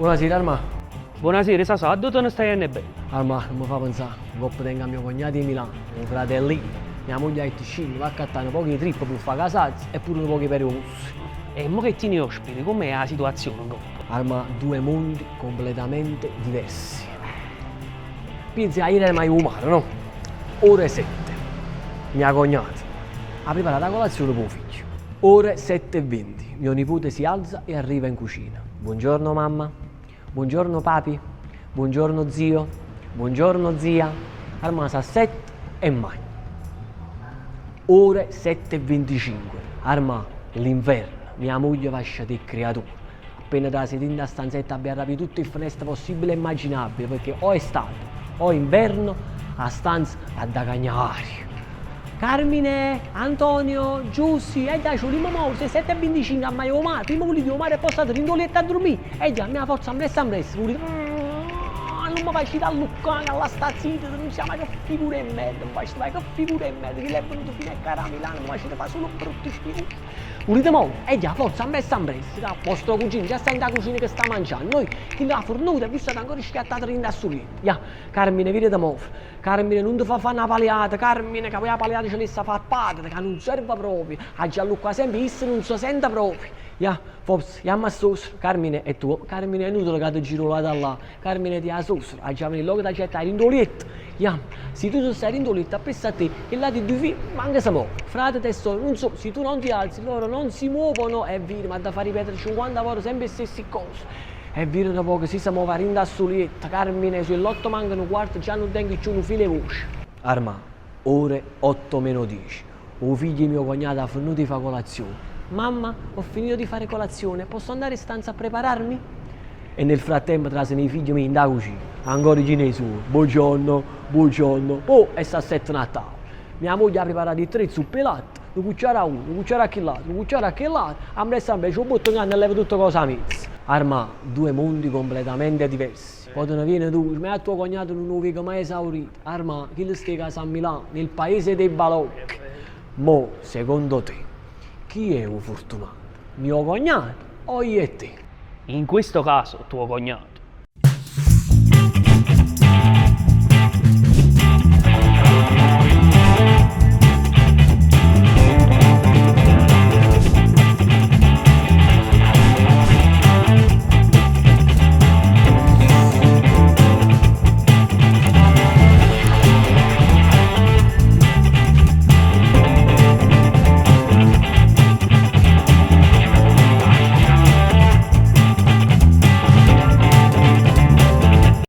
Buonasera Armà. Buonasera Sasà, addò te ne stai jenne 'e bello? Armà, nun me fa penzà, 'ncopp tengo a mio cognato 'e Milano, 'o fratellino. Mia moglie ha detto scinni, va accattà nu poco 'e trippa pe fa casazza e pure nu poco 'e pere 'o musso. E mo che tieni ospiti, comm'è 'a situazione 'ncopp? Armà, due mondi completamente diversi. Pienze ajere eremo 'o mare, no? Ore sette. Mia cognata ha preparato 'a colazione p' 'o figlio. Ore 7:20, mio nipote si alza e arriva in cucina. Buongiorno mamma, buongiorno papi, buongiorno zio, buongiorno zia. Armà s'assetta e magna. Ore 7:25, Armà, l'inferno, mia moglie va a scetà 'e creature. Appena trase dint' 'a stanzetta abbia arapì tutte 'e feneste possibili e immaginabili pecchè o estate o inverno 'a stanza adda cagnà aria. Carmine, Antonio, Giusy, e dai ce vulimmo movere, so 'e 7:25 amma ji 'o mare, primma vulite ji 'o mare e po' state dint' 'o lietto a durmì, e ja, mia forza ambress ambress, vulite nun me facite alluccà ca là sta zitto, nun sia mai che figura 'e merda, mi facite fa che figura 'e merda, chillo è venuto fino a ccà da Milano, mi facite fa sulo brutti sfigure. Vulite movere? E ja, forza, ambress ambress, ca vostro cugino già sta 'int' 'a cucina che sta mangianno, oi, chillo ha furnuto e vuje state ancora schiattate dint' a stu lietto. Ja, Carmine, vire 'e te movere. Carmine, nun te fa fa na paliata, Carmine, ca poi 'a paliata ce l'essa fa a padre, ca nun serve proprio, aggia alluccà sempe, isso nun se sente proprio. Ja, forza, jamme a sosere. Carmine, e tu? Carmine, è inutile ca te gire 'o lato 'a llà. Carmine, t'hê 'a sosere, aggia venì lloco t'aggia jettà dint' 'o lietto. Jamme, si tu te stai dint' 'o lietto appriesso a te, chill'ati duje figli manco se moveno. Frate e sore, nun so, si tu non ti alzi, loro non si muovono e vire, m'adda fa ripetere 50 vote sempe 'e stessi ccose. E vire nu poco si se move 'a dint' 'a stu lietto. Carmine, so 'e ll'otto manca nu quarto, già nun tengo cchiù nu filo 'e voce. Armà, ore otto meno dieci, 'o figlio 'e mio cognato ha fernuto 'e fa colazione. Mamma, ho finito di fare colazione, posso andare in stanza a prepararmi? E nel frattempo traseno 'e figlie miei dint' 'a cucina, ancora chine 'e suonno. Buongiorno, buongiorno, oh, e s'assettano a tavola. Mia moglie ha preparato 'e tre zuppe 'e latte, nu cucchiaro a uno, nu cucchiaro a chill'ato, nu cucchiaro a chell'ato, ampresso ampresso 'o butto 'nganna e levo tutte cose 'a miez. Armà, due mondi completamente diversi. Po' te ne viene tu, ma a tuo cognato nun 'o veco mai esaurito. Armà, chillo sta 'e casa a Milano, nel paese dei balocchi. Mo, secondo te, chi è 'o furtunato? Mio cognato o io e te? In questo caso tuo cognato.